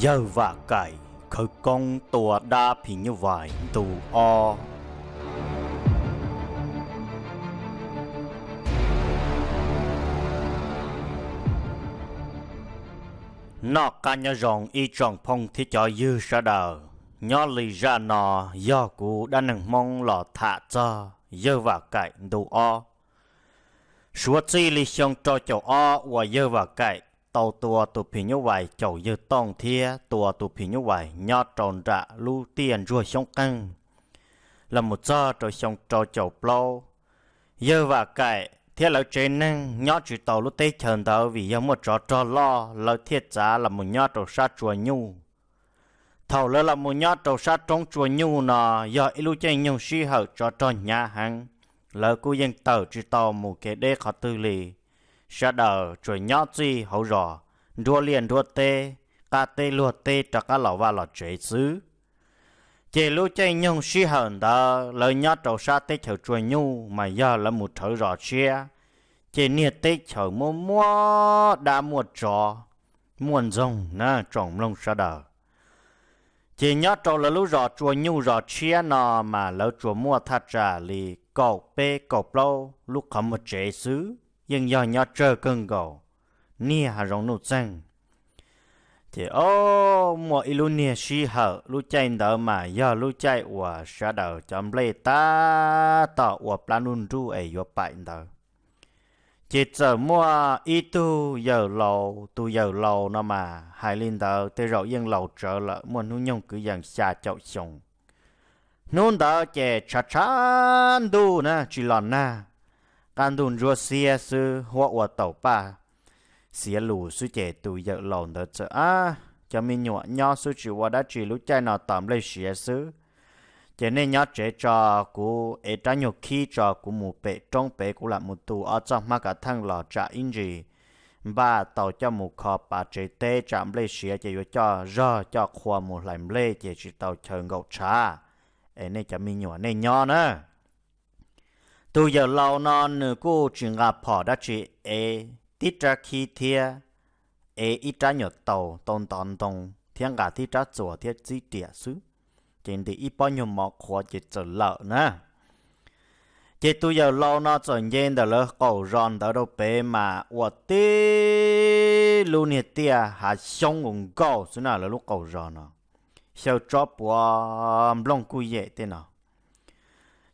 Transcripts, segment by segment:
Yawg Vam Kaim khawv koob tua dab phim nyuj vais ntu ob. Noj qab nyob zoo ib tsoom phooj thiab cov ywg sawv daws, nyob li zaj no yog kuv dab neeg Hmoob los tham txog Yawg Vam Kaim ntu ob. Suav txij li xyoo rau caum ob uas Yawg Vam Kaim tau tua tus phim nyuj vais caum Yawg Tooj thiab tua tus phim nyuj vais nyob rau nram lub tiaj ntsuag Xyoob Qeeg los mus txog rau xyoo rau caum plaub, Yawg Vam Kaim thiab lawv tsev neeg nyob tsis tau lub teb chaws ntawd vim yog muaj tsov rog loj, lawv thiaj txav los mus nyob rau sab Tsua Nyuj. Thaum lawv los mus nyob rau sab roob Tsua Nyuj no yog ib lub caij nyoog sij hawm tsov rog hnyav heev, lawv kuj yeej tawm tsis tau mus kev deb qhov twg li. Sawv daws tsuas nyob txij hauv zos, nruab liaj nruab teb, qab teb luag teb rov qab los vaj los tsev xwb. Ces lub caij nyoog sij hawm ntawd lawv nyob rau sab teb chaws Tsua Nyuj mas yog lawv mus rhawv zos tshiab, ces niag teb chaws muaj muaj dab muaj tsov, muaj ntxoog na tsoom mloog sawv daws. Ces nyob rau lawv lub zos Tsua Nyuj zos tshiab no mas lawv tsuas muaj thaj tsam li kaum peb kaum plaub lub qhov muag tsev xwb, yeej yog nyob tsawg kawg nkaus, niag hav zoov nuj txeeg. Ces o, muaj ib lub niag sij hawm lub caij ntawd mas yog lub caij uas sawv daws cov nplej tab tom ua plab nruj nruj es yuav paim ntawd. Ces txawm muaj ib tug yawm laus, tus yawm laus no mas hais li ntawd tej zaum yeej laus tsawv lawm, muaj hnub nyoog kwv yees xya caum xyoo. Hnub ntawd ces tshav tshav ntuj na tsis los nag, qab ntuj ntsuab xiab xwb, huab ua taum paj xiav lus xwb ces tus yawm laus ntawd txawm, ab, cov me nyuam nyob xwb tsis ua dab tsi, lub caij no tos nplej siav xwb. Ces nej nyob tsev tso, kuv ev rab nyuag khib tso kuv mus pem roob pem, kuv lam mus tu ob txoj hmab kav theej los tsam ib ntsis npaj tau coj mus kho pav tsev teb, tsam nplej siav ces yuav coj zog coj qhua mus hlais nplej ces tsis tau chaw nkaum tshav. Es nej cov me nyuam nej nyob na. Tus yawm laus no nws kuj tsis nqa phom dab tsi, ev tib rab khib thiab ev ib rab nyuam taus tau ntov ntoo thiab nqa tib rab txuas thiab txib riam xwb, ces ntim ib pob nyuag mov qhuav ces txawm lawm na. Ces tus yawm laus no txawm nce ntawm lawv qaum zos ntawd rau pem mas ua tib lub niag tiaj hav xyoob nkaus nkaus xwb na, lawv lub qaum zos no xyaw tsob puav nplooj kuj yem tej no.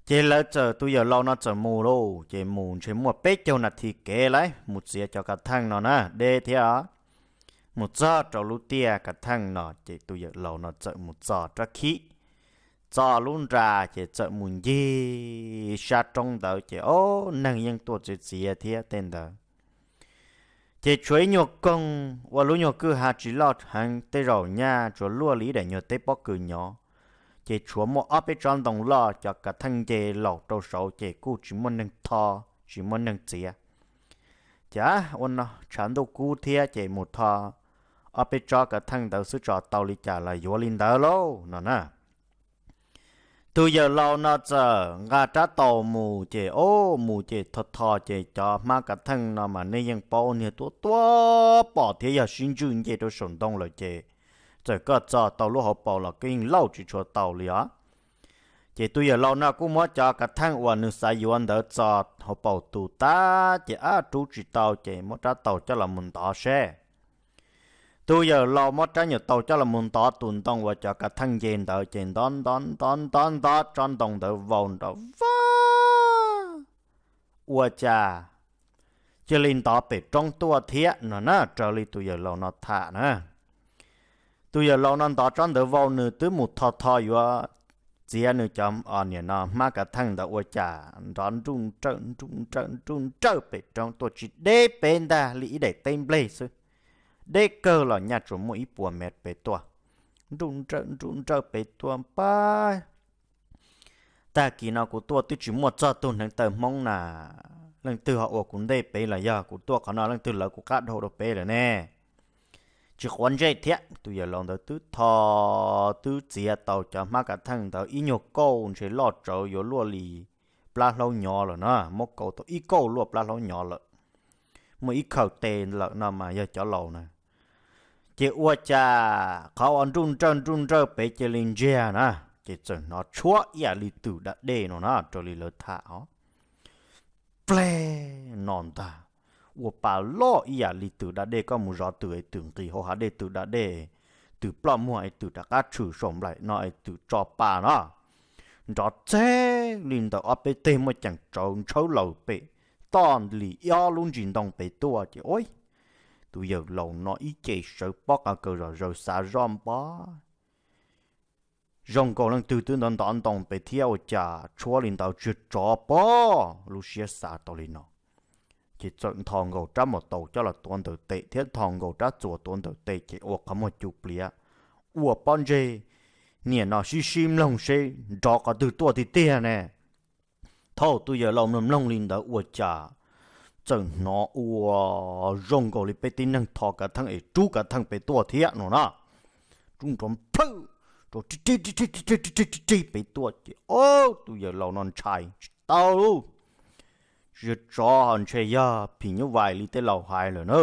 Ces lawv txawm, tus yawm laus no txawm mus lauj, ces mus ntshe muaj peb caug nas this kev lauj, mus txiav cov kav theej no na, deb thiab. Mus txog rau lub tiaj kav theej no ces tus yawm laus no txawm mus txo rab khib, txo lub nra ces txawm mus ncig sab roob ntawd ces o, neeg yeej tuaj txiav txiav thiab tej ntawd. Ces tshuav ib nyuag koog ua lub nyuag kwj ha tsis loj heev, tej zaum nyaj tsuas luaj li ib daim nyuag teb pob kws nyov. Ces tshuav muaj ob peb tsob ntoo loj, cov kav theej nce laus rau saud ces kuj tsis muaj neeg tho, tsis muaj neeg txiav. Ces ua no tshav ntuj kub thiab ces mus tho ob peb tsob kav theej ntawd xwb tso, tau li cas los yuav li ntawd lauj no na. Tus yawm laus no txawm nqa rab taus mus ces o, mus ces tho tho ces cov hmab kav theej no mas nej yeej paub niag tuab tuab pom thiab yog sib ntswj nce rau saum ntoo lawm ces txawm koj txo tau lub hauv paus los koj yeej lauj tsis tshua tau li os. Ces tus yawm laus no kuj muab cov kav theej uas nws xav yuav ntawd txo hauv paus tus tag ces ab rub tsis tau ces muab rab taus coj los mus ntov seb. Tus yawm laus muab rab nyuam taus coj los mus ntov tus ntoo uas cov kav theej nce ntawd ces ntov ntov ntov ntov ntov tsob ntoo ntawd vau nrov vag, ua cas cia li ntov pem roob tuaj thiab no na, raws li tus yawm laus no tham na. Tus yawm laus no ntov tsob ntawd vau nws twb mus tho tho yuav txiav nws cov niam no hmab kav theej ntawd ua cas nrov nruj nrawj nruj nrawj nruj nrawj pem roob tuaj tsis deb peb ntag li ib daim teb nplej xwb. Deb kawg los nyaj tsuas muaj ib puas mev pem tuaj, nruj nrawj nruj nrawj pem tuaj pab. Tag kis no kuv tuaj twb tsis muaj txog tug hneev taw Hmoob na, leej twg ho ua kuv ntej pem los yog kuv tuaj qhov no leej twg lawv kuv qab dhau rau pem lawm ne? Tsis quav ntsej thiab, tus yawm laus ntawd twb tho, twb txiav tau cov hmab kav theej ntawd ib nyuag kauj ntshe loj tsawv yuav luaj li plab hlaub nyov lawm na, muab kauv tau ib kauj luaj plab hlaub nyov lawm, muaj ib khawm tes lawm no mas yog cov laus na. Ces ua cas qhov uas nruj nrawj nruj nrawj pem cia li ntsiag na, ces txawm hnov tshuab ib yam li twm da dej no na, raws li lawv tham os. Pleg no ntag, ua pa loj ib yam li twm da dej, koj mus zov twm es twm nqis hauv hav dej, twm da dej, twm ploj muag es twm rov qab tshwm saum nplaim no es twm tso pa no. Nrov txeg li ntawm ob peb teg muaj ceem tsawv ntshawb laws pem toj li ob lub ntsis ntoo pem tuaj ces ua tus yawm laus no ib ce sawv pob qa kaws zom zaws xav zoj npab, zoo nkaus leej twg twb ntov ntov ntoo pem thiab ua cas tshuab li ntawd tsis tsov pob. Lub siab xav tau li no, ces txawm ntho nkaus rab mus taus coj los tuav ntawm tes thiab ntho nkaus rab txuas tuav ntawm tes ces ua qhov muag cug pliav, ua pob ntseg niam no sib sib mloog seb nrov qhov twg tuaj tiag tiag ne. Thaum tus yawm laus mloog mloog li ntawd ua cas txawm hnov ua zoo nkaus li peb tib neeg tho kav theej es rub kav theej pem tuaj thiab no na. Rub nrov plhawj, rau ri ri ri ri pem tuaj ces ua tus yawm laus no ntshai tsis tau lauj. Tsis tsov ho ntshe yog phim nyuj vais li tej laus hais lawm na.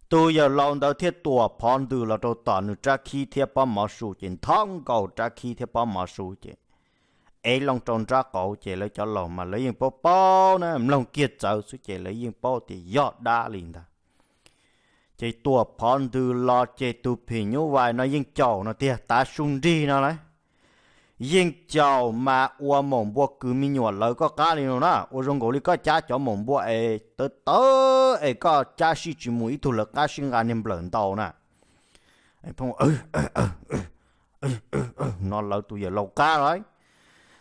Tus yawm laus ntawd thiaj tuam phov ntws los rau tom nws rab khib thiab pob mov su ces ntho nkaus rab khib thiab pob mov su ces ev loo rau nraub qaum ces lawv cov laus mas lawv yeej paub paub na, mloog kiag txawv xwb ces lawv yeej paub tias yog dab li ntag. Ces tuam phov ntws los ces tus phim nyuj vais no yeej caum no tiag, tav su nrig no lawm. Yeej caum mas ua maum npua kws me nyuam lawv koj qab li no na, ua zoo nkaus li koj cab cov maum npua es tawv tawv es koj cab sij tsis mus ib tug lawv qab sib nqa niag nplawm ntau na. No lawv tus yawm laus qab lawm.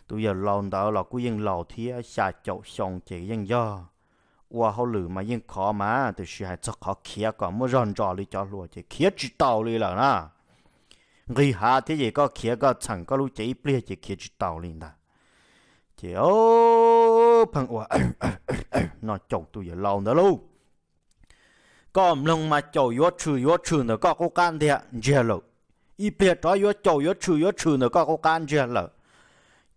Tus yawm laus ntawd los kuj yeej laus thiab, xya caum xyoo ces yeej yog ua hauj lwm mas yeej khov mas, tiam sis hais txog qhov khiav kom muaj zog ntsos li cov hluas ces khiav tsis taus li lawm na. Nqis hav thiab ces koj khiav koj txheem koj lub cev ib pliag ces khiav tsis taus li ntag. Ces pheej ua no caum tus yawm laus ntawd lauj. Koj mloog mas caum yuav tshwm yuav tshwm ntawm koj qub qab ntiag ntsiag lawm, ib pliag rov yuav caum yuav tshwm yuav tshwm ntawm koj qub qab ntsiag lawm.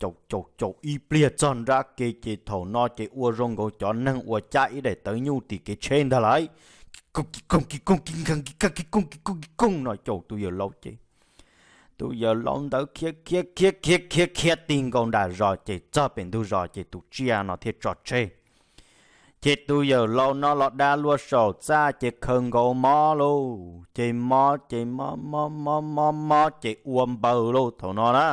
Caum caum caum ib pliag txog nrab ke ces thaum no ces ua zoo nkaus cov neeg uas cab ib daim tawv nyuj tim kev tsheb ntag lauj. Ki koog ki koog ki koog ki nkeeg ki kag ki koog ki koog ki koog no caum tus yawm laus ces tus yawm laus ntawd khiav khiav khiav khiav khiav khiav tig nkaus nram zos ces txog pem ntug zos ces tus tsiaj no thiaj tso tseg. Ces tus yawm laus no los da lua saum txaj ces khaws nkaus mob lauj, ces mob ces mob mob mob mob mob ces ua npaws lauj thaum no na.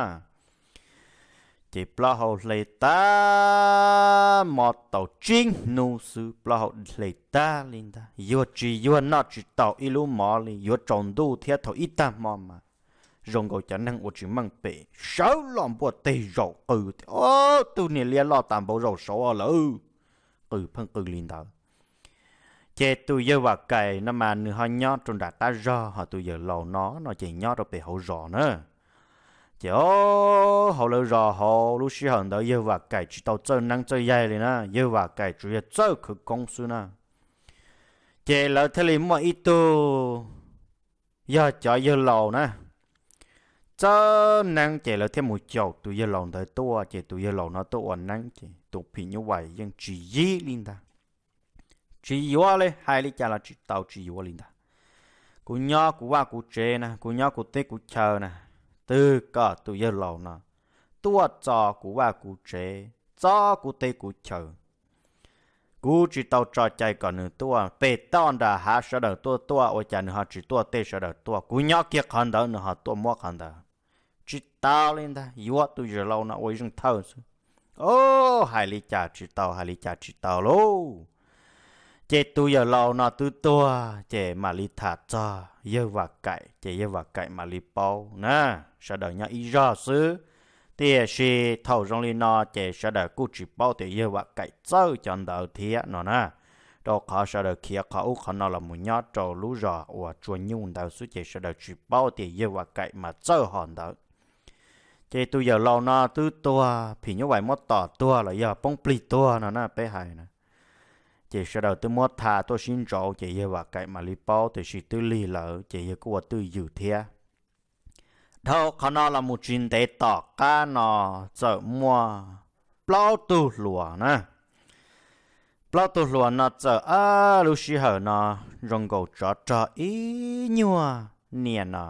Ces plaub hau hle tag, mob tau tsib hnub xwb plaub hau hle tag li ntag, yuag tsis yuag noj tsis tau ib lub mov li, yuav tsaus ntuj thiab thaum ib tag hmo mas zoo nkaus cov neeg ua tsis meej pem sawv los npuaj teg zaum qw tias, Ob tug niag liab loj tas npaum zaum saud lawm, qw pheej qw li ntawd. Ces tus yawg Vam Kaim no mas nws ho nyob rau nram qab zog, ho tus yawm laus no no ces nyob rau pem hauv zos na. Ces o, hauv lawv zos hauv lub sij hawm ntawd yawg Vam Kaim tsis tau txawj neeb txawj yaig li na, yawg Vam Kaim tsuas yog txawj khawv koob xwb na. Ces lawv thiaj li muaj ib tug yog cov yawg laus na txawj neeb, ces lawv thiaj mus caum tus yawg laus ntawd tuaj, ces tus yawg laus no tuaj ua neeb ces tus phim nyuj vais yeej tsis yib li ntag. Tsis yuav li, hais li cas los tsis tau, tsis yuav li ntag. Kuv nyob kuv vaj kuv tsev na, kuv nyob kuv teb kuv chaw na, twg kom tus yawg laus no tuaj txo kuv vaj kuv tsev, txo kuv teb kuv chaw. Kuv tsis tau tso cai kom nws tuaj, pem toj nram hav sawv daws tuaj tuaj, ua cas nws ho tsis tuaj tej sawv daws tuaj? Kuv nyob kiag qhov ntawd nws ho tuaj muab qhov ntawd. Tsis tau li ntag, yuav tus yawg laus no ua ib zeej thawj xwb. O, hais li cas tsis tau, hais li cas tsis tau lauj. Ces tus yawg laus no twb tuag, ces mam li tham txog yawg Vam Kaim, ces yawg Vam Kaim mam li paub na. Sawv daws nyob ib zog xwb, tiam sis thaum zoo li no ces sawv daws kuj tsis paub tias yawg Vam Kaim txawj cov ntawd thiab no na, rau qhov sawv daws khiav qhov ub qhov no los mus nyob rau lub zos uas tsua nyuj ntawd xwb, ces sawv daws tsis paub tias yawg Vam Kaim mas txawj hom ntawd. Ces tus yawm laus no twb tuag, phim nyuj vais muab tom tuag los yog poob plig tuag no na peb hais na. Ces sawv daws twb muab tha tuaj sib ntsauv, ces yawg Vam Kaim mam li paub, tiam sis twb lig lawm ces yawg kuj ua twj ywm thiab. Dhau qhov no los mus tsis ntev tom qab no txawm muaj plaub tug hluas na. Plaub tug hluas no txawm, ab, lub sij hawm no zoo nkaus tsov rog ib nyuag niam no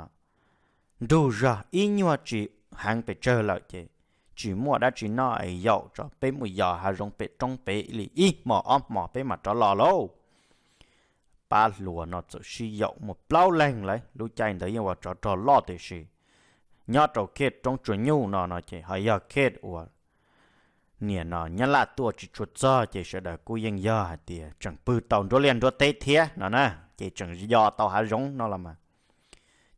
nrug zog ib nyuag tsis heev pes tsawg lawm ces tsis muaj dab tsi noj es yaum tso peb mus yos hav zoov pem roob pem li ib hmos ob hmos peb mam rov los lauj. Pab hluas no txawm sib yaum mus plaub leeg lawm, lub caij ntawd yeej ua tsov rog loj tiam sis nyob rau khej roob tsuas nyuj no no ces ho yog khej uas niam no nyab laj tuaj tsis tshua txog ces sawv daws kuj yeej yog hais tias tseem pw tau nruab liaj nruab teb thiab no na, ces tseem yos tau hav zoov no los mas.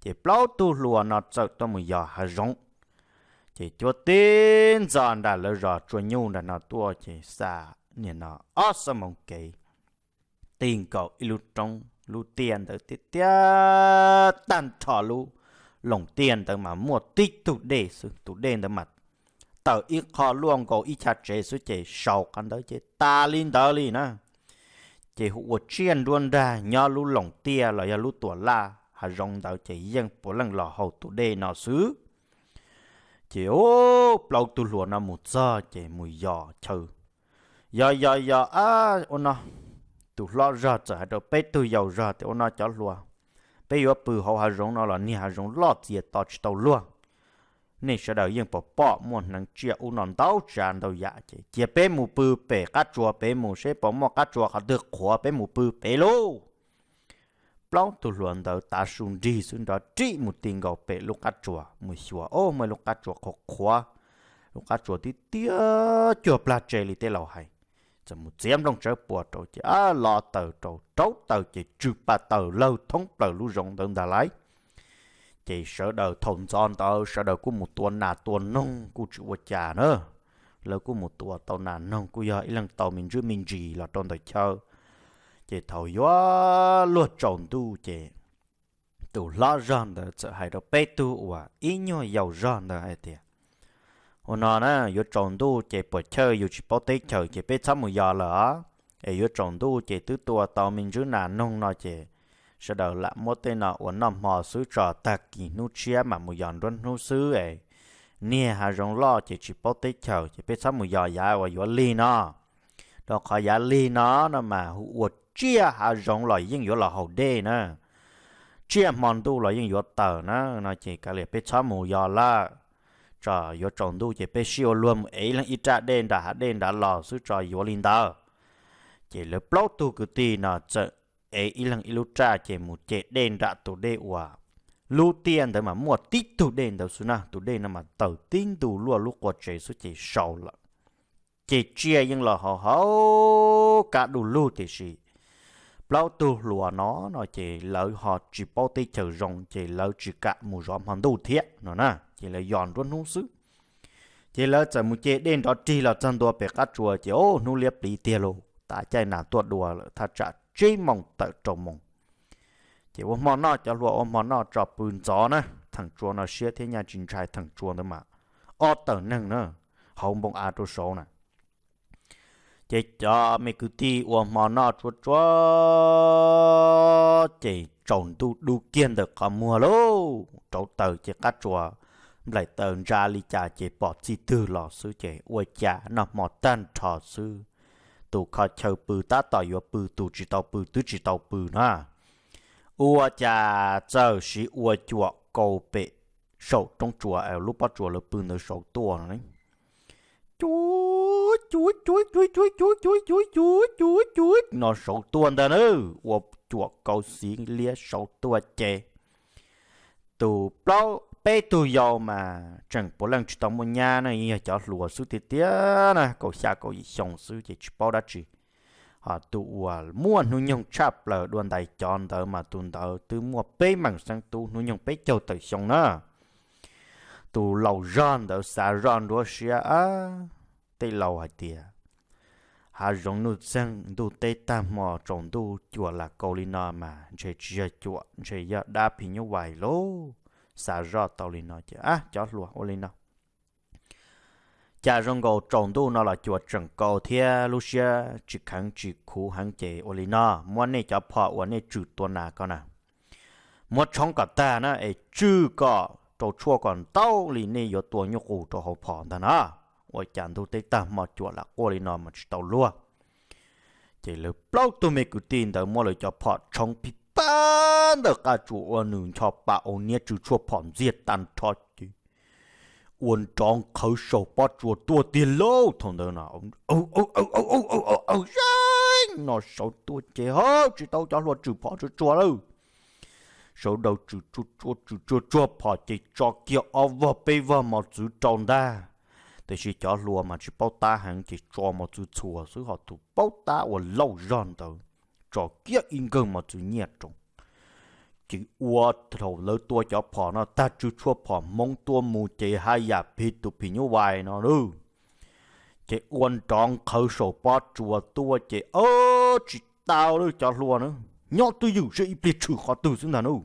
Ces plaub tug hluas no txawm tuaj mus yos hav zoov, ces cuab tib ntxo nram lawv zos tsuas nyuj nram no tuaj ces xa niam no ob xuab moos kev ti nkaus ib lub roob, lub tiaj ntawd tiaj tiaj tag nrho lub loos tiaj ntawd mas muaj tib tug dej xwb, tus dej ntawd mas tawm ib qho luaj nkaus ib chav tsev xwb ces saum qhov ntawd ces tas li ntawd li na. Ces hu ua tsiaj nruab nrag nyob lub loos tiaj los yog lub tuam laj hav zoov ntawd ces yeej puav leej los haus tus dej no xwb. Ces plaub tug hluas no mus txog ces mus yos chaw, yos yos yos, ab, ua no, tus hlob zog txawm hais rau peb tug yau zog tias, ua no cov hluas, peb yuav pw hauv hav zoov no los niag hav zoov loj txias to tsis tau luag. Nej sawv daws yeej pom pom muaj hneev tsiaj ub no ntau tsav ntau yam ces cia peb mus pw pem qab tsuas pem mus seb puas muaj qab tsuas qhov twg qhuav peb mus pw pem lauj. Plaub tug hluas ntawd tav su nrig xwb nrov rig mus ti nkaus pem lub qab tsuas mus xyuas, o, muaj ib lub qab tsuas qhuav qhuav, lub qab tsuas tib tiag cuag plag tse li tej laus hais. Txawm mus txiav nplooj tsawb puas rau ces, ab, lo taws rau rauv taws ces tsw pa taws lawg thoob plaws lub zoov ntawd ntag lauj. Ces sawv daws thaum ntxov ntawd sawv daws kuj mus tua nas tua noog kuj tsis ua cas na. Lawv kuj mus tua tau nas noog kuj yog ib leeg tau me ntsis me ntsis los rau ntawm chaw. Ces thaum yuav luag tsaus ntuj ces tus hlob zog ntawd txawm hais rau peb tug uas ib nyuag yau zog ntawd hais tias, ua no na, yuav tsaus ntuj ces puas chawj yus tsis paub teb chaws ces peb txhob mus yos lawm os. Es yuav tsaus ntuj ces twb tua tau me ntsis nas noog no ces sawv daws lam muab tej no ua noj hmo xwb tso, tag kis hnub tshiab mam mus yos nruab hnub xwb es niag hav zoov loj ces tsis paub teb chaws ces peb txhob mus yos yav uas yuav lig no. Rau qhov yav lig no no mas hu ua tsiaj hav zoov los yeej yuav los haus dej na, tsiaj hmo ntuj los yeej yuav tawm na no ces kav liam peb txhob mus yos lawm tso, yuav tsaus ntuj ces peb sib ua luag mus ev ib leeg ib raj dej nram hav dej nrad los xwb tso, yuav li ntawd. Ces lawv plaub tug kwv tij no txawm ev ib leeg ib lub raj ces mus ce dej nram tus dej uas lub tiaj ntawd mas muaj tib tug dej ntawd xwb na, tus dej no mas tawm tib ntu luaj lub qua tsev xwb ces sau lawm. Ces tsiaj yeej los haus haus kab du lug tiam sis plaub tug hluas no no ces lawv ho tsis paub teb chaws zoo ces lawv tsis kam mus zov hmo ntuj thiab no na, ces lawv yos nruab hnub xwb. Ces lawv txawm mus ce dej nrov rig los txog ntua pem qab tsuas ces, o, hnub liab pliv tiag lauj, tav caij nas tuaj dua lawm thaj tsam tsib moos tawm rau moos. Ces ua hmo noj cov hluas, ua hmo noj tso pw ntxov na, theem tsua no siab thiab nyaj tsis ntshai, theem tsua ntawd mas ob tawm neeg na, hauv npoo av rau saud na. Ces cov me kwv tij ua hmo noj tsuav tsuav ces tsaus ntuj dub kiag ntawm qhov muag lauj, rauv taws ces qab tsuas nplaim taws ntsa li cas ces pom txij twg los xwb ces ua cas noj hmo tag nrho xwb, tus kho chaw pw tab tom yuav pw, tus tsis tau pw twb tsis tau pw na. Ua cas txawm siv ua cuam kau pem saum roob tsuas, lub pob tsuas lawv pw ntawd saud tuaj no. Cuab cuab cuab cuab cuab cuab cuab cuab cuab cuab cuab cuab no saud tuaj ntag na. Ua cuam kau xiv liab saud tuaj ces tus plaub peb tug yau mas tseem puav leej tsis tau muaj nyab na, yog cov hluas xwb tiag tiag na, kaum xya kaum yim xyoo xwb ces tsis paub dab tsi. Ho tus uas muaj hnub nyoog tshaj plaws dua ntais cov ntawd mas tus ntawd twb muaj peb meem xeeb tub hnub nyoog peb caug tawm xyoo na. Tus laus zog ntawd xav zoj nruab siab, tej laus hais tias hav zoov nuj txeeg ntuj teb tag hmo tsaus ntuj cuam lam kau li no mas ntshe tsis yog cuam, ntshe yog dab phim nyuj vais lauj. Xav zoj tau li no ces, ab, cov hluas, ua li no, cas zoo nkaus tsaus ntuj no los cuam tseem kau thiab lub siab tsis kheev tsis khuv heev ces ua li no, muab nej cov phom uas nej tswm tua nas ko na, muab tshoob kom tag na es tswj kom rau tshuaj kom ntau li nej yuav tua nyuj qus rau hauv phom ntag na. Ua cas ntuj teb tag hmo cuam lam quaj li no mas tsis tau luag. Ces lawv plaub tug me kwv tij ntawd muab lawv cov phom tshoob pib pab ntawm qab tsuas ua nws ncho pa ua niab tsw tshuaj phom ntxiag tag nrho ces ua nrov nqhawv saum pob tsuas tuaj tiag lauj. Thaum ntawd no, aws, aws, aws, aws, aws, aws, aws, zaum no sawv tuaj ces hauv tsis tau cov hluas tswm phom tsuag tsuag lawm. Sawv daws tswm tsuag tsuag tswm tsuag tsuag phom ces tso kiag ob vog peb vog mos txwv rau ntag. Tiam sis cov hluas mas tsis paub tab heev ces tso mos txwv txhua xwb, ho tus paub tab uas lauj zog ntawd tso kiag ib nkawg mos txwv nyiaj rau. Ces ua thaum lawv tua cov phom no tag, tsw tshuaj phom hmoob tuaj mus ces haj yam pib tus phim nyuj vais no lauj. Ces ua nrov nqhawv saum pob tsuas tuaj ces ob tsis tau lawm cov hluas na, nyob twj ywm saib ib pliag tshwm qhov twg xwb ntag nub.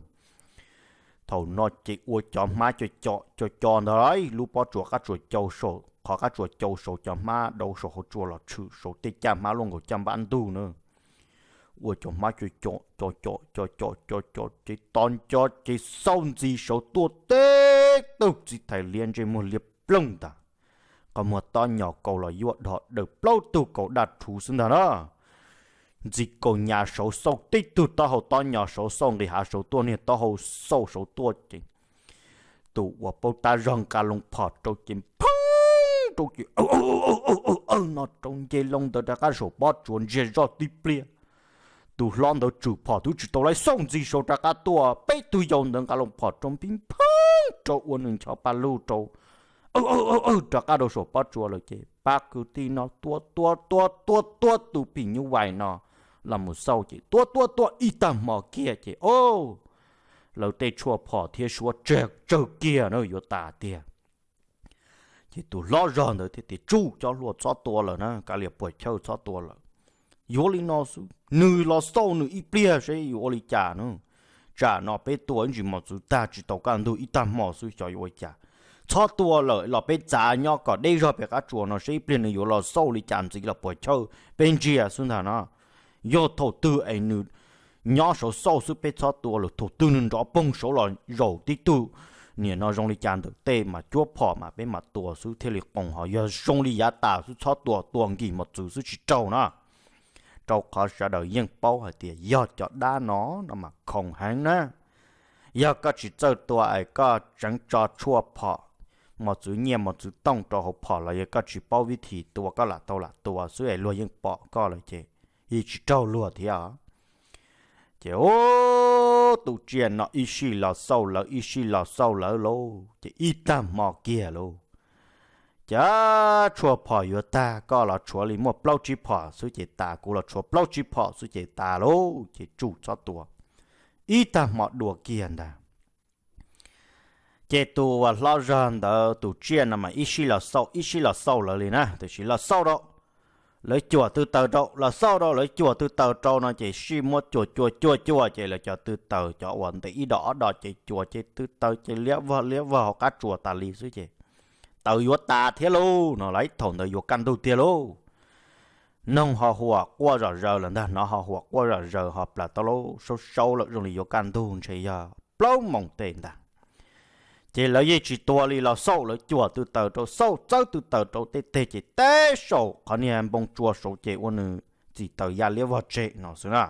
Thaum no ces ua cov hmab co co ntawd lub pob tsuas qab tsuas cau saum, qhov qab tsuas cau saud cov hmab dauv saum hauv tsua los tshwm saud tej caj hmab luaj nkaus caj npab ntug na. Ua cov hmab co co co co co co co co ces tos nco ces xauj ntxiv saud tuaj teb tug txiv thais liab ntsej muag liab ploog ntag. Qhov muag tob nyos kaus los yuav dhos daws plaub tug kaus daj rhuv xwb ntag na. Ntxiv kaus nyas saud xauj tib tug taub hau tob nyos saud xauj nqis hav saud tuaj niag taub hau xauj saud tuaj ces tus uas paub tab zog nqa loo phom rau ces phoob rau ces aw aw aw aw aw no rau nce loo ntawd rov qab saum pob tsuas ntsiag zoj tib pliag. Tus hlob ntawd tswm phom twb tsis tau lawm xauj ntxiv saud rov qab tuaj peb tug yau ntawd nqa loo phom rau npib phoob rau ua nws ncho pa lug rau aw aw aw aw rov qab rau saum pob tsuas lawm ces pab kwv tij no tua tua tua tua tua tus phim nyuj vais no los mus xauj ces tua tua tua ib tag hmo kiag ces o lawv tej tshuaj phom thiab suab tsawg tsawg kiag na yuav tas tiag. Ces tus hlob zog ntawd thiaj tias tsuj cov hluas txhob tua lawm na, kav liam puas chawj txhob tua lawm. Yuav li no xwb, nws los xauj nws ib pliag seb yuav ua li cas na. Tsam no peb tua ib ntsis mos txwv tag tsis tau kaj ntug ib tag hmo xwb xyov yuav ua li cas. Txhob tua lawm los peb txav nyob kom deb zog pem qab tsuas no seb ib pliag nws yuav los xauj li cas ntxiv los puas chawj peb ntsia xwb ntag no. Yog thaum twg es nws nyob saud xauj xwb peb txhob tua lawm, thaum twg nws nrov poog saud los zaum tib tug niam no zoo li cas ntawm tej mas cuab phom mas peb mam tua xwb thiaj li qoos, ho yog zoo li yav tas xwb txhob tua, tua nkig mos txwv xwb tsis raug na. Rau qhov sawv daws yeej paub hais tias yog cov dab no no mas khoom heev na. Yog koj tsis txawj tua es koj tseev tso tshuaj phom, mos txwv nyiaj mos txwv tooj rau hauv phom los yog koj tsis paub vib thim tua koj lam tau lam tua xwb es luag yeej pom koj lawm ces yeej tsis raug luag thiab. Ces ub, tus tsiaj no ib sij los xauj lawv ib sij los xauj lawv lauj, ces ib tag hmo kiag lauj. Ces tshuaj phom yuav tag, koj los tshuav li muaj plaub tsib phom xwb ces tas, kuv los tshuav plaub tsib phom xwb ces tas lauj, ces tsuj txhob tua. Ib tag hmo dua kiag ntag. Ces tus uas hlob zog ntawd tus tsiaj no mas ib sij los xauj ib sij los xauj lawv li na, tiam sis los xauj rau lawv cuam tw taws rau, los xauj rau lawv cuam tw taws rau no ces sij muab cuam cuam cuam cuam ces lawv cov tw taws cov uas ntes ib dos ob dos ces cuam ces tw taws ces liab vog liab vog hauv qab tsuas tas li xwb ces taws yuav tas thiab lauj no, lawv thaum ntawd yuav kaj ntug tiag lauj. Noog ho huam quaj zom zaws lawm ntag, hnov ho huam quaj zom zaws ho plam tau lauj, saub saub lawm zoo li yuav kaj ntug ntshe yog plaub moos tej ntag. Ces lawv yeej tsis tua li, los xauj lawv cuam tw taws rau, xauj txawb tw taws rau tej teg ces teb saum qhov niag npoo tsua saud ces ua nws txim taws ya liab vog tseg no xwb na.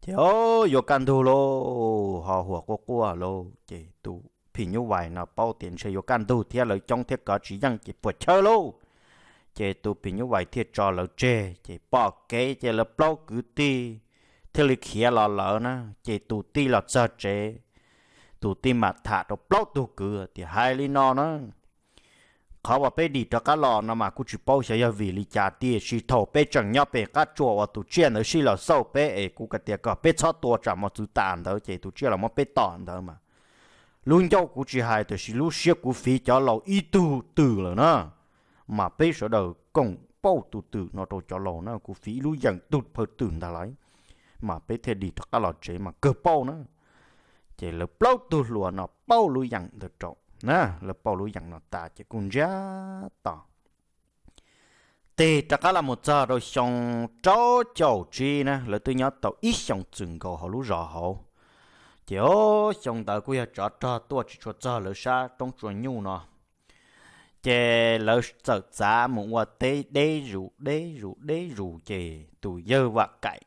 Ces o, yuav kaj ntug lauj, ho huam quaj quaj lauj, ces tus phim nyuj vais no paub tias ntshe yuav kaj ntug thiab lawv coob thiab kov tsis yeej ces puas chawj lauj. Ces tus phim nyuj vais thiaj tso lawv tseg ces pom kev ces lawv plaub kwv tij thiaj li khiav los lawm na. Ces tus tij los txog tsev, tus tij mam tham rau plaub tug kwv tias hais li no na, qhov uas peb dim rov qab los no mas kuj tsis paub xyov yog vim li cas, tiam sis thaum peb tseem nyob pem qab tsuas uas tus tsiaj ntawd sij los xauj peb es kuv hais tias kom peb txhob tua tsam mos txwv tas ntawd ces tus tsiaj los muab peb tom ntawd mas lub ncauj kuv tsis hais tiam sis lub siab kuv fiv cov laus ib tug twm lawm na. Mas peb sawv daws koom pauj tus twm no rau cov laus na, kuv fiv ib lub yeem tug phaw twm ntag lauj, mas peb thiaj dim rov qab los tsev mas kawg pauj na. Ces lawv plaub tug hluas no pauj lub yeem ntawd rau na, lawv pauj lub yeem no tas ces kuj ntsiag to. Tig rov qab los mus txog rau xyoo rau caum tsib na, lawv twb nyob tau ib xyoos txwm nkaus hauv lub zos hauv. Ces o, xyoo ntawd kuj yog tsov rog tuaj tsis tshua txog lawv sab roob tsua nyuj no. Ces lawv txawm txav mus ua teb deb zus deb zus deb zus, ces tus yawg Vam Kaim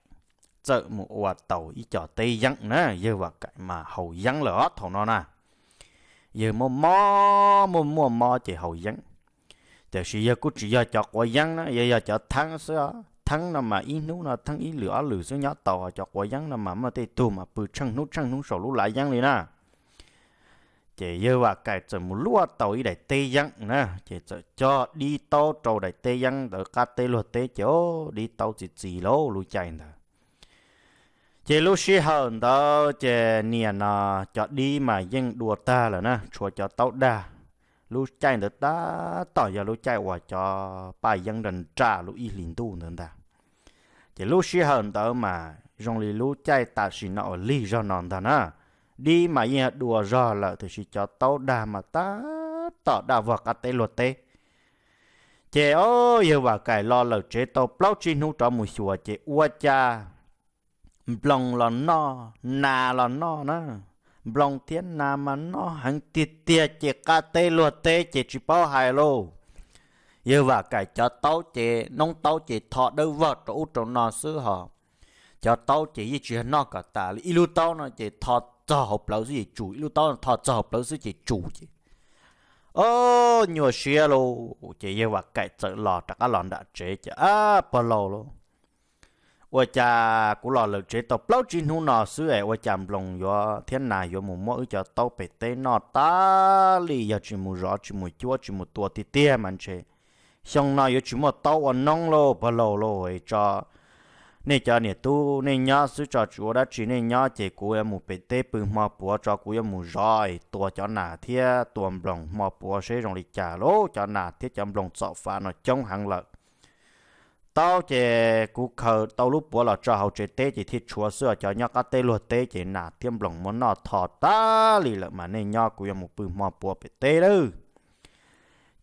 txawm mus ua tau ib co teb yeeb na. Yawg Vam Kaim mas haus yeeb lawm os thaum no na. Yawg muaj mob, muaj muaj mob ces haus yeeb. Tiam sis yawg kuj tsis yog cov quav yeeb na, yawg yog cov theeb xwb. Theeb no mas ib hnub no theeb ib lwm ob lwm xwb nyob tau, cov quav yeeb no mas muaj tej tug mas pw tsheej hnub tsheej hnub saum lub lav yeeb li na. Ces yawg Vam Kaim txawm mus luaj tau ib daim teb yeeb na, ces txawm coj dib taub rau daim teb yeeb ntawd qab teb luag teb, ces dib taub txi txiv lauj lub caij ntawd. Ces lub sij hawm ntawd ces niam no cov dib mas yeej dua tag lawm na, tshuav cov taub dag. Lub caij ntawd tab tom yog lub caij uas cov paj yeeb nra nra lub ib hlis ntuj ntawd ntag. Ces lub sij hawm ntawd mas zoo li lub caij tam sim no uas lig zog no ntag na, dib mas yeej dua zog lawm tiam sis cov taub dag mas tab tom daj vog qab teb luag teb. Ces o, yawg Vam Kaim los lawm tsev tau plaub tsib hnub rov mus xyuas ces ua cas nploos los noj, nas los noj na. Nploos thiab nas mas noj heev tiag tiag ces qab teb luag teb ces tsis paub hais lauj. Yawg Vam Kaim cov taub ces noob taub ces tho dawb vog rau ub rau no xwb hos. Cov taub ces yeej tsis noj kom tas li, ib lub taub no ces tho txog hauv plawv xwb ces tsum, ib lub taub no tho txog hauv plawv xwb ces tsum ces o, nyuaj siab lauj. Ces yawg Vam Kaim txawm los rov qab los nram tsev ces, ab pog laus lauj, ua cas kuv los lawm tsev tau plaub tsib hnub no xwb es ua cas nploos yuav thiab nas yuav mus muab wb cov taub pem teb noj tas li, yog tsis mus zov tsis mus cuab tsis mus tua tiag tiag mas ntshe xyoo no yuav tsis muaj taub ua noob lauj pog laus lauj. Tso nej cov niam tub nej nyob xwb tso, tsis ua dab tsi nej nyob ces kuv yuav mus pem teb pw hmo puav tso, kuv yuav mus zov tua cov nas thiab tua nploos hmo puav seb zoo li cas lauj. Cov nas thiab cov nploos txom fav no coob heev lawm. Taub ces kuv khaws tau lub puav los tso hauv tsev teb ces thiaj tshuav xwb os, cov nyob qab teb luag teb ces nas thiab nploos muab noj tho tas li lawm mas nej nyob, kuv yuav mus pw hmo puav pem teb lawm.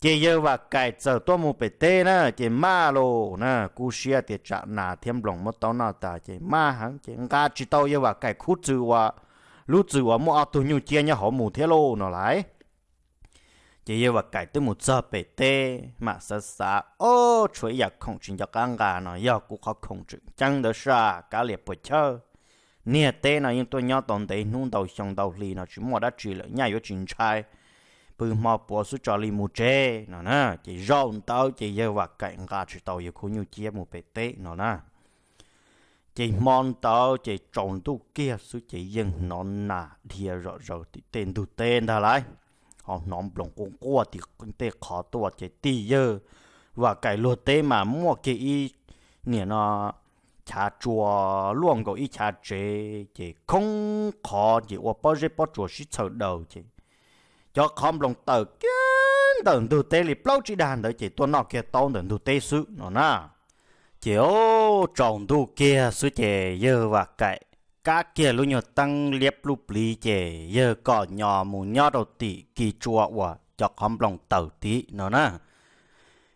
Ces yawg Vam Kaim txawm tuaj mus pem teb na ces maj lauj na, kub siab tias tsam nas thiab nploos muab taub noj tas ces maj heev ces nqa tsis tau yawg Vam Kaim khub txwm uas, lub txwm uas muaj ob tug nyuj ciab nyob hauv mus thiab lauj no lauj. Ces yawg Vam Kaim twb mus txog pem teb mam xav xav, ob, tshuav ib yam khoom tsis nco qab nqa no, yog kuv qhov khoom tseem ceeb ntawd sas kav liam puas chawj. Niag teb no yeej tuaj nyob tau ntev hnub ntau xyoo ntau hli no tsis muaj dab tsi lawm, nyaj yuav tsis ntshai, pw hmo puav xwb tso li mus tsev no na. Ces zaum ntawd ces yawg Vam Kaim nqa tsis tau yawg khub nyuj ciab mus pem teb no na. Ces hmo ntawd ces tsaus ntuj kiag xwb ces yeej hnov nas dhia zom zaws tim tej ntug teb ntag lauj, ho hnov nploos quaj quaj tim tej qhov tuaj ces tim yawg Vam Kaim luag teb mas muaj kiag ib, nim no, chav tsua luaj nkaus ib chav tsev ces khoob qhov ces ua pob zeb pob tsuas sib txhaws daws ces cov qhov nploos tawm kiag ntawm ntug teb li plaub tsib dag ntawd ces tuaj noj kiag taub ntawm ntug teb xwb no na. Ces tsaus ntuj kiag xwb ces yawg Vam Kaim kab kiag lub nyuag teeb liab pluj pliv ces yawg kom nyo mus nyob rau tim kis tsua uas cov qhov nploos tawm tim no na.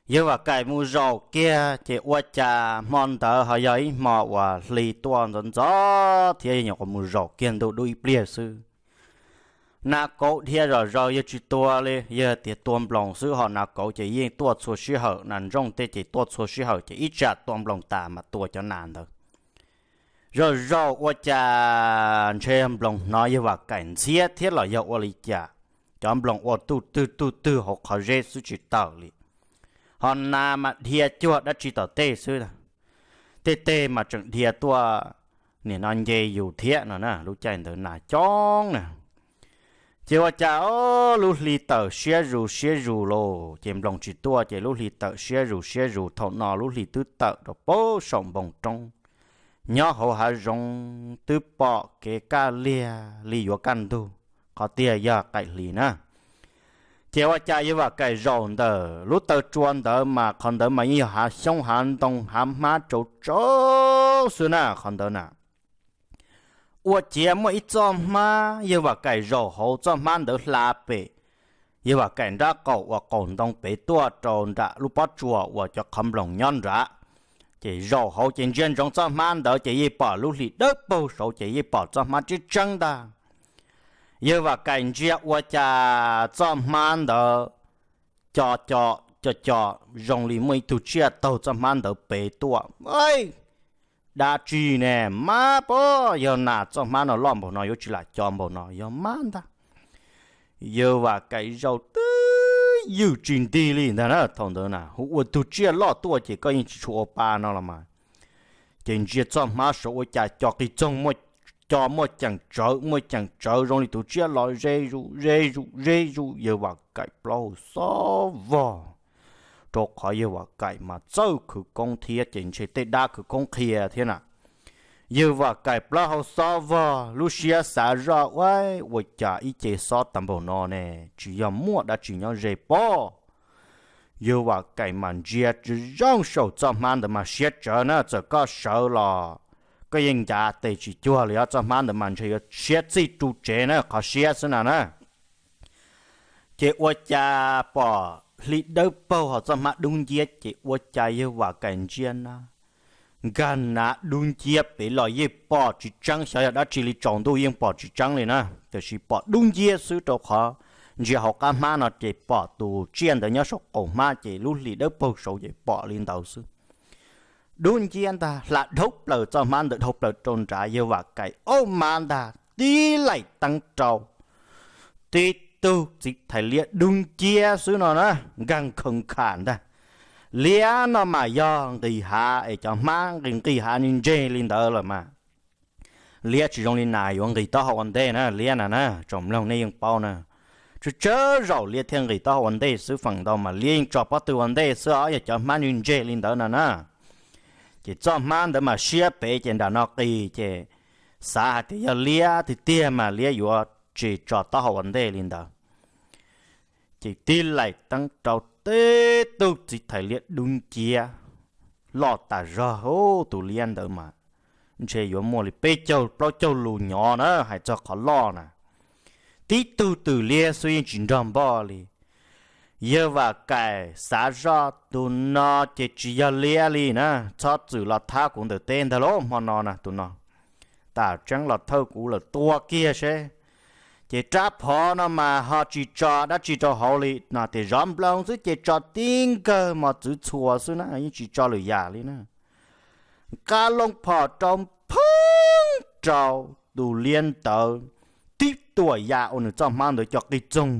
Yawg Vam Kaim mus zaum kiag ces ua cas hmo ntawd ho yog ib hmo uas hli tuaj ntxov ntxov thiab, yawg nyuam qhuav mus zaum kiag ntuj dub ib pliag xwb. Nas kauv dhia zom zaws yawg tsis tua li, yawg tias tua nploos xwb, ho nas kauv ces yeej tuaj txhua sij hawm, nas ntsooj tej ces tuaj txhua sij hawm ces ib tsam tua nploos tas mas tua cov nas ntawd. Zaum zaum ua cas ntshe nploos hnov yawg Vam Kaim ntxhiab thiab los yog ua li cas, cov nploos ua tuj twg tuj twg hauv qhov zeb xwb tsis tawm li, ho nas mas dhia cuag dab tsi tom tej xwb, tej teg mas tseem dhia tuaj, nim no nce yus thiab no na, lub caij ntawd nas coob na. Ces ua cas o, lub hli tawm siab zus siab zus lauj, ces nploos tsis tuaj ces lub hli tawm siab zus siab zus, thaum no lub hli twb tawm rau pem saum npoo roob, nyob hauv hav zoov twb pom kev kaj liag li yuav kaj ntug, qhov tiag yog qaim hli na. Ces ua cas yawg Vam Kaim zaum ntawm lub taw tsua ntawd mas qhov ntawd mas yeej yog hav xyoob hav ntoo hav hmab tsaus tsaus xwb na qhov ntawd na. Ua ciav muaj ib txoj hmab, yawg Vam Kaim zaum hauv txoj hmab ntawd hla pem yawg Vam Kaim nrab qaum uas qaum ntoo pem tuaj rau nram lub pob tsuas uas cov qhov nploos nyob nrad. Ces zaum hauv ces ntsia ntsoov txoj hmab ntawd ces yeej pom lub hli dawb paug saud ces yeej pom txoj hmab tseeb tseeb ntag. Yawg Vam Kaim ntsia ua cas txoj hmab ntawd co co co co, zoo li muaj ib tug tsiaj taug txoj hmab ntawd pem tuaj. Dab tsi ne, mab pob, yog nas txoj hmab no loj npaum no yuav tsis lam co npaum no, yog mab ntag. Yawg Vam Kaim zaum twb ywm tsis nti li ntag na. Thaum ntawd na hu ua tug tsiaj loj tuaj ces koj yeej tsis tshua ua pa no los mas. Ces ntsia txoj hmab saud ua cas co qis txoog, co muaj ceem tsawv, muaj ceem tsawv, zoo li tus tsiaj los ze zus ze zus ze zus. Yawg Vam Kaim plaub hau xob vog, rau qhov Yawg Vam Kaim mas txawj khwv koob thiab ces ntshe tej dab khwv koob qhia thiab na. Yawg Vam Kaim plaub hau xob vog, lub siab xav zoj ua, ua cas ib ce xob tag npaum no ne, tsis yog muaj dab tsi nyob ze pob. Yawg Vam Kaim mas ntsia tsis zoo saum txoj hmab ntawd mas siab tsawv na, txawm koj sawv los koj yeej ncav tes tsis cuag li os. Txoj hmab ntawd mas ntshe yuav siab txij ru tsev na, qhov siab xwb na na. Ces ua cas pom hli dawb paug hos txoj hmab dub nciab, ces ua cas Yawg Vam Kaim ntsia na, nkag nav dub nciab pem los yeej pom tsis tseeb, xyov yog dab tsi li, tsaus ntuj yeej pom tsis tseeb li na, tiam sis pom dub nciab xwb rau qhov ntsia hauv qab hmab no ces pom tus tsiaj ntawd nyob saum qaum hmab, ces lub hli dawb paug saud ces pom li ntawd xwb. Dub nciab ntag, hla dhau plaws txoj hmab ntawd dhau plaws rau nrad, Yawg Vam Kaim ob mab ntag tib laim teeb rau tib tug txiv thais liab dub nciab xwb no na, nkag khawv kham ntag. Liab no mas yog nqis hav es cov hmab nqis nqis hav ntseg li ntawd lawm mas. Liab tsis zoo li nas yuav nqis taub hau ua ntej na, liab na na, tsoom mloog nej yeej paub na. Tsawg tsawg zaum liab thiaj nqis taub hau ua ntej xwb, feem ntau mas liab yeej tso pob tw ua ntej xwb os, yog cov hmab ntseg ntseg li ntawd no na. Ces txoj hmab ntawd mas siab pem ces nram no qis ces xav hais tias yog liab tiag tiag mas liab yuav tsis tso taub hau ua ntej li ntawd. Ces tib laim teeb rau tib tug txiv thais liab dub nciab loj tas zog, tus liab ntawd mas ntshe yuav muaj li peb caug plaub caug lus nyov na, hais txog qhov loj na. Tib tug twm liab xwb yeej tsis nrog npoj li. Yawg Vam Kaim xav zoj tus no ces tsis yog liab li na, txhob txwm los thab kuv ntawm teb ntag lauj, hmo no na tus no tam tseeb los thawj kuv lawm, tua kiag seb. Ces rab phom no mas ho tsis tso dab tsi rau hauv li no, tias zov nploos xwb ces tso tib nkawg mos txwv txhua xwb na, yeej tsis tso lwm yam li na. Nqa loo phom rau phoov rau tus liab ntawd, tib tuam ya ua nws txoj hmab ntawd co qig txoog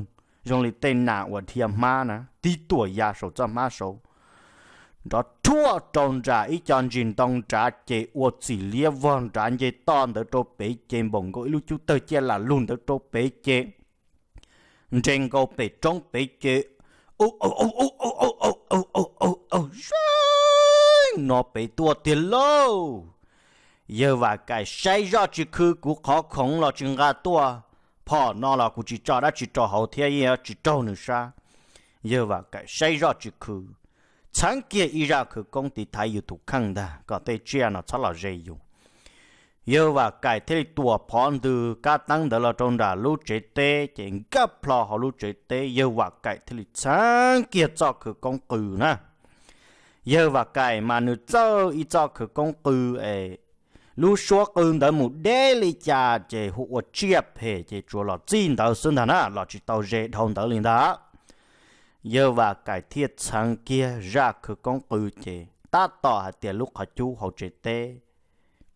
zoo li tej nas uas dhia hmab na, tib tuam ya saum txoj hmab saud, nrov rhuaj rau nram ib co ntsis ntoo nrad ces ua txim liab vog nrad nce toj ntawd rau pem ces npaum nkaus ib lub cub tawg ciaj lam lug ntawd rau pem ces nres nkaus pem roob pem ces ub ub ub ub ub ub ub ub ub, zeej no pem tuaj tiag lauj. Yawg Vam Kaim saib zoj tsis khw, kuv qhov khoov los tsis nqa tuaj, phom no los kuv tsis tso dab tsi rau hauv thiab, yeej tsis raug nws sab. Yawg Vam Kaim saib zoj tsis khw, txheeb kiag ib zaj khawv koob tiv thaiv yus tus kheej ntag kom tej tsiaj no txhob los ze yus. Yawg Vam Kaim thiaj li tuam phov ntws kab teeb ntawd los rau nram lub tsev teb ces nkag plho hauv lub tsev teb, Yawg Vam Kaim thiaj li txheeb kiag txoj khawv koob qw na. Yawg Vam Kaim mas nws txawj ib txoj khawv koob qw es lub suab qw ntawd mus deb li cas ces hu ua tsiaj phem ces tsuas los txij ntawd xwb ntag na, los tsis tau ze dhau ntawd li ntag. Yawg Vam Kaim thiaj txheeb kiag zaj khawv koob qw ces tab tom hais tias lub qhov cub hauv tsev teb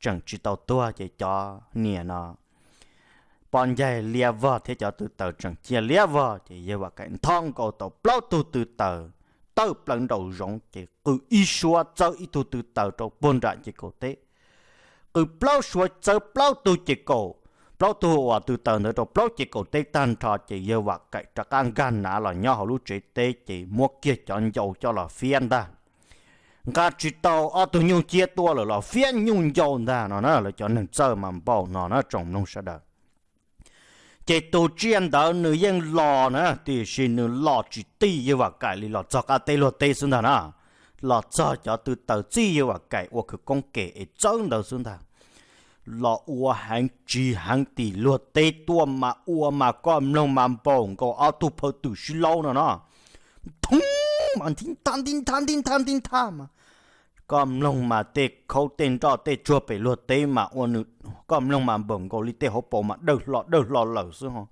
tseem tsis tau tuag ces cov niam no pob ncaig liab vog thiab cov tw taws tseem ciaj liab vog ces Yawg Vam Kaim ntho nkaus tau plaub tug tw taws tawm plaws nraum zoov ces qw ib suab txawb ib tug tw taws rau puag nram ces kaum teb. Qw plaub suab txawb plaub tug ces kaum, plaub tug uas tw taws ntawd rau plaub ces kaum teb tag nrho ces Yawg Vam Kaim rov qab nkag nav los nyob hauv lub tsev teb ces muab kiag cov ncau coj los fiab ntag. Nqa tsis tau ob tug nyuj ciab tuaj lawm los fiab nyuj ncau ntag no na, lawv cov neeg txawj mas npaum no na tsoom mloog sawv daws. Ces tus tsiaj ntawd nws yeej los na, tiam sis nws los tsis txij Yawg Vam Kaim li, los txog qab teb luag teb xwb ntag na. Los txog cov tw taws txij Yawg Vam Kaim ua khawv koob kem es txawb ntawd xwb ntag. Los ua heev tsis heev tim luag teb tuaj mas ua mas koj mloog mas npaum nkaus ob tug phaw twm sib laub no no. Thoob mas nti nthab nti nthab nti nthab nti nthab mas koj mloog mas tej khaub tej nroj tej tsuag pem luag teb mas ua nws, koj mloog mas npaum nkaus li tej hauv paus mas dawj hlo dawj hlo lawm xwb ho.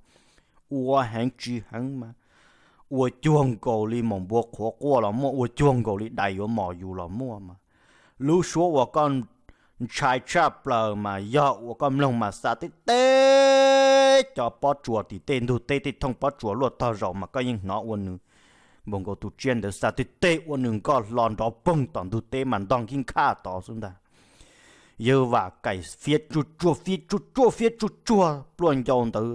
Ua heev tsis heev mas ua cuag nkaus li maum npua qhuav quaj los muaj, ua cuag nkaus li dais yuav mos yus los muaj mas. Lub suab uas koj ntshai tshaj plaws mas yog uas koj mloog mas xa tej teb cov pob tsuas tim tej ntug teb, tej thooj pob tsuas luaj tog zaum mas koj yeej hnov ua nws npaum nkaus tus tsiaj ntawd xa tej teb ua nws nkoj hlo nrov poog tom ntug teb mas ntog nkij nkhaj tod xwb ntag. Yawg Vam Kaim fiab tsuj tsuag, fiab tsuj tsuag, fiab tsuj tsuag, pluaj ncau ntawd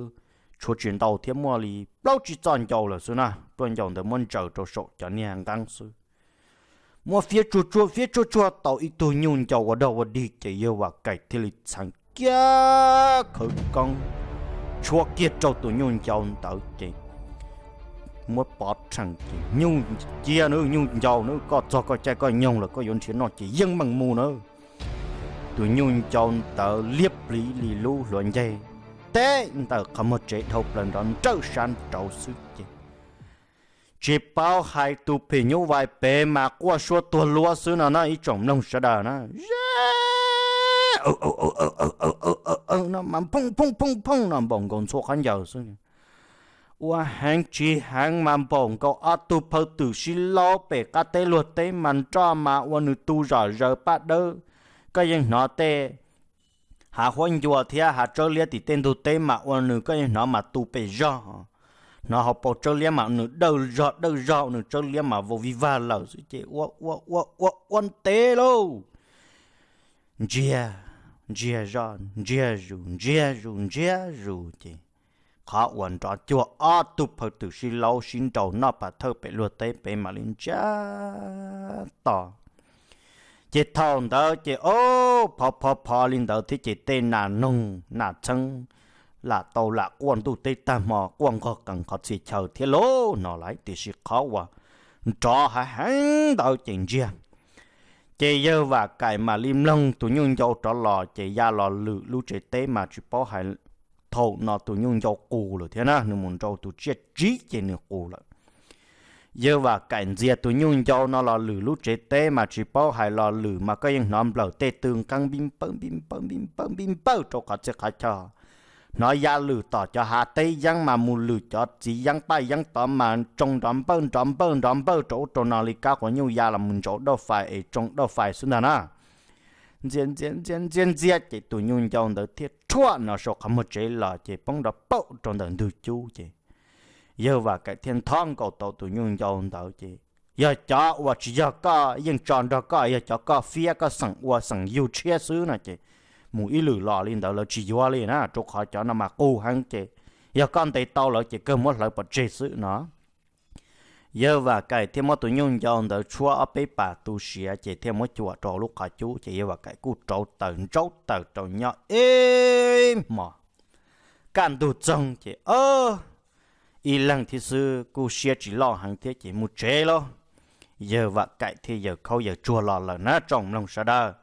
tshuav tsis ntau thiab, muaj li plaub tsib txoj ncau lawm xwb na. Pluaj ncau ntawd muab ntsaws rau saum cov niag nqeeb xwb. Muab fiab tsuag tsuag, fiab tsuag tsuag tau ib tug nyuj ncau ua dog ua dig ces yawg Vam Kaim thiaj li txheev kiag khawv koob tshuab kiag rau tus nyuj ncau ntawd ces muab pov rhees ces, Nyuj cia nawb, nyuj ncau nawb, koj txog koj caij koj nyoog lawm, koj yuav nrhiav noj ces yeej meem mus nawb. Tus nyuj ncau ntawd liab pliv li lub hluav ncaig, teb ntawm qhov muag tsev dhau plaws nrov nrawj sab nraud xwb ces tsis paub hais tus phim nyuj vais pem mas quaj suab tuag luab xwb no na ib tsoom mloog sawv daws na. No mas phooj phooj phooj phooj no npaum nkaus ntxhua qhov ncauj xwb. Ua heev tsis heev mas npaum nkaus ob tug phaw twm sib laub pem qab teb luag teb mas nroj mas ua nws tu zom zaws paj dawb. Koj yeej hnov tej hav huab ncua thiab hav tsawb liab tim tej ntug teb mas ua nws, koj yeej hnov mas tu pes zog. Hnov hauv paus tsawb liab mas nws dawj zog dawj zog, nws tsawb liab mas vau vij vag lawm xwb ces ua ua ua ua ua ntev lauj. Ntsiag, ntsiag zoj, ntsiag zus, ntsiag zus, ntsiag zus ces qhov uas nrov cuag ob tug phaw twm sib laub sib nraus noj pas thawj pem luag teb pem mam li ntsiag to. Ces thaum ntawd ces o, phov phov phov li ntawd thiab ces tej nas noog nas txheeb lam tau lam quaj ntuj teb tag hmo, quaj nqog qees qhov txhia chaw thiab lauj no lauj, tiam sis qhov uas nrov hav heev ntawd ces ntsiag. Ces yawg Vam Kaim mam li mloog tus nyuj ncau rov los ces ya los lwm lub tsev teb mas tsis paub hais, thaum no tus nyuj ncau qus lawm thiab na, nws mus nrau tus tsiaj tsiv ces nws qus lawm. Yawg Vam Kaim ntxias tus nyuj ncau no los lwm lub tsev teb mas tsis paub hais los lwm mas koj yeej hnov nplawm tej tw nqeeb npib npawj npib npawj npib npawj npib npawj rau qhov txhia qhov chaw. Hnov ya lwm tom cov hav teb yeeb mas mus lwm cov txiv yeeb paj yeeb tod mas tsoo nrov npawj nrov npawj nrov npawj rau ub rau no li kab quav nyuj ya los mus ntsaum dauj fais es tsoo dauj fais xwb ntag na. Ntxias ntxias ntxias ntxias ntxias ces tus nyuj ncau ntawd thiaj rhuaj no saum qhov muag tsev los ces poob nrov paum rau ntawm ntug cub ces yawg Vam Kaim thiaj nthob nkaus tau tus nyuj ncau ntawd ces, Yog cov uas tsis yog koj yeej tso nrog koj, yog cov koj fiab koj xeem ua xeem yug tshiab xwb no ces mus ib lwm los li ntawd lawv tsis yuav li na, rau qhov cov no mas qus heev ces yog koj ntes tau lawv ces kawg muab hlawv pov tseg xwb no. Yawg Vam Kaim thiaj muab tus nyuj ncau ntawd tshuab ob peb pas tu siav ces thiaj muab cuam rau lub qhov cub ces yawg Vam Kaim kuj rauv taws ntsaub taws rau nyob ib hmos. Kaj ntug txoog ces ib leeg thiab xwb kuj siab tsis loj heev thiab ces mus tsev lauj. Yawg Vam Kaim thiaj yaws khaub yaws tsuag los lawm na tsoom mloog sawv daws.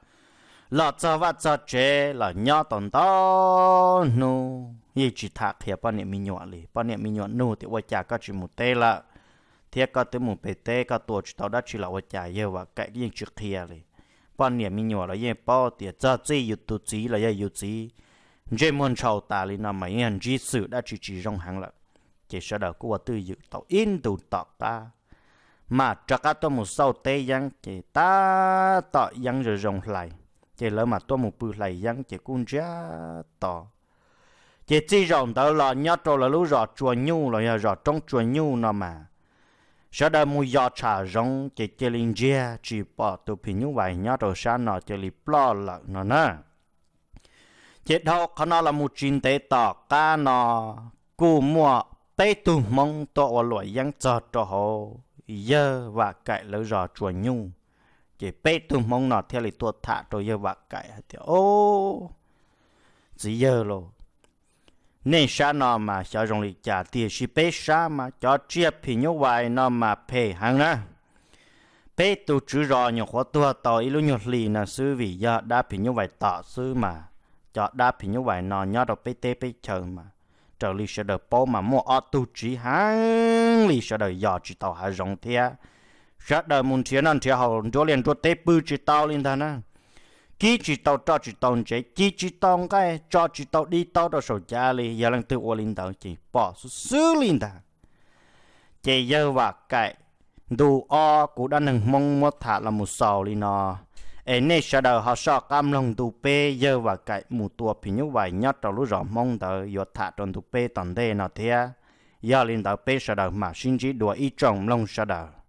Los txog vaj txog tsev los nyob tau ntau hnub yeej tsis tham qhia poj niam me nyuam li. Poj niam me nyuam nug tias ua cas koj tsis mus teb lawm, thiab koj twb mus pem teb koj tua tsis tau dab tsi los ua cas yawg Vam Kaim yeej tsis qhia li. Poj niam me nyuam los yeej paub tias txog txij yus tus txiv los yog yus txiv ntsej muag ntshaus tas li no mas yeej yog ntsib xwm dab tsi tsis zoo heev lawm. Ces sawv daws kuj ua twj ywm tau ib ntus tom qab mas rov qab tuaj mus xauj teb yeeb ces tab tom yeeb zoo zoo hlais, ces lawv mam tuaj mus pw hlais yeeb ces kuj ntsiag to. Ces txij zaum ntawd los nyob rau lawv lub zos Tsua Nyuj los yog zos Roob Tsua Nyuj no mas sawv daws mus yos tsham zoov ces cia li ntsiag tsis pom tus phim nyuj vais nyob rau sab no cia li ploj lawm no na. Ces dhau qhov no los mus tsis ntev tom qab no kuj muaj peb tug Hmoob tuaj ua luam yeeb txog rau hauv yawg Vam Kaim lawv zos Tsua Nyuj. Ces peb tug Hmoob no thiaj li tuaj tham rau yawg Vam Kaim hais tias, Au, txiv yawg lauj, nej sab no mas xyov zoo li cas tiam sis peb sab mas cov tsiaj phim nyuj vais no mas phem heev na. Peb tus tswv zos nyuam qhuav tuag tau ib lub nyuag hli no xwb vim yog dab phim nyuj vais tom xwb mas cov dab phim nyuj vais no nyob rau peb teb peb chaw mas raws li sawv daws paub mas muaj ob tug tsiv heev li, sawv daws yos tsis tau hav zoov thiab. Sawv daws mus nrhiav noj nrhiav haus nruab liaj nruab teb pw tsis tau li ntag na. Kib tsis tau roj tsis tau ntsev, ci tsis tau nqaij, tso tsis tau dib taub rau saum cav li. Yog leej twg ua li ntawd ces pom xwb xwb li ntag. Ces yawg Vam Kaim ntu ob kuv dab neeg Hmoob muab tham los mus xaus li no, es nej sawv daws ho soj qab mloog ntu peb yawg Vam Kaim mus tua phim nyuj vais nyob rau lub zos Hmoob ntawd yuav tham rau ntu peb tom ntej no thiab. Yog li ntawd peb sawv daws mam sib ntsib dua ib tsoom mloog sawv daws.